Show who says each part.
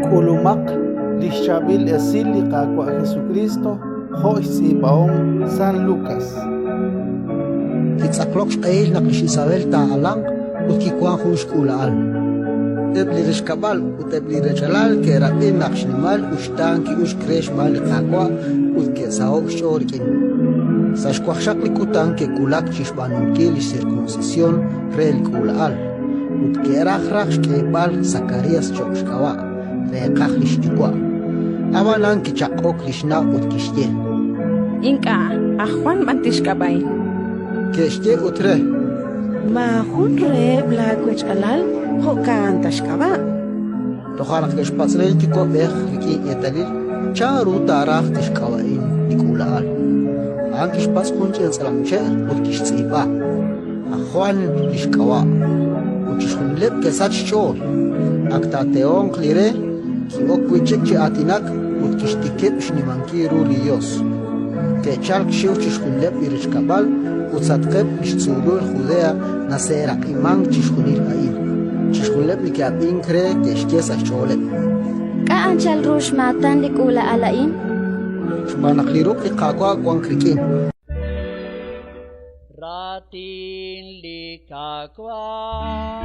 Speaker 1: K'ulumaq li xChaab'il Esil li Qaawa' Jesukriist jo' xtz'iib'ahom San Lukas.
Speaker 2: Kitz'aqlok xq'ehil naq lix Isabel taa'alanq ut kiwank jun xk'uula'al. Eb' li rechkab'al ut eb' li rech'alal ke'rab'i naq xnimal uxtaan ki'uxk re xb'aan li Qaawa' ut ke'saho'k xch'ool rik'in. Sa' xwaqxaq li kutan ke'wulak chi xb'aanunkil li xsirkunsisyon re li k'uula'al, ut ke'raj raj xk'eeb'al Sakarías cho'q xk'ab'a', reeqaj li xyuwa'. Ab'anan kichaq'ok li xna' ut kixye:
Speaker 3: Ink'a', aj Jwan b'an tixk'ab'a'in.
Speaker 2: Ke'xye ut re:
Speaker 4: Maajun reheb' laawech'alal jo'kan ta xk'ab'a'.
Speaker 2: Toja' naq ke'xpatz' re li yuwa'b'ej rik'in eetalil chanru taaraj tixk'ab'a'in li k'uula'al. A'an kixpatz' jun ch'ina tz'alamche' ut kixtz'iib'a: Aj Jwan li xk'ab'a'. Ut chixjunileb' ke'sachk xch'ool. Ak taatehonq li re, ki'ok wi' chik chi aatinak ut kixtikib' xnimankil ru li Yos. Ke'chalk xxiw chixjunileb' li rechkab'al ut sa'atqeb' li xtzuulul Judea naseeraq'imank chixjunil a'in. Chixjunileb' li ke'ab'ink re ke'xye sa' xch'ooleb':
Speaker 5: K'a' anchal ru xmaatan li k'uula'al a'in?
Speaker 2: Xb'aan naq li ruq' li Qaawa' wank rik'in.
Speaker 6: Raatin li Qaawa'.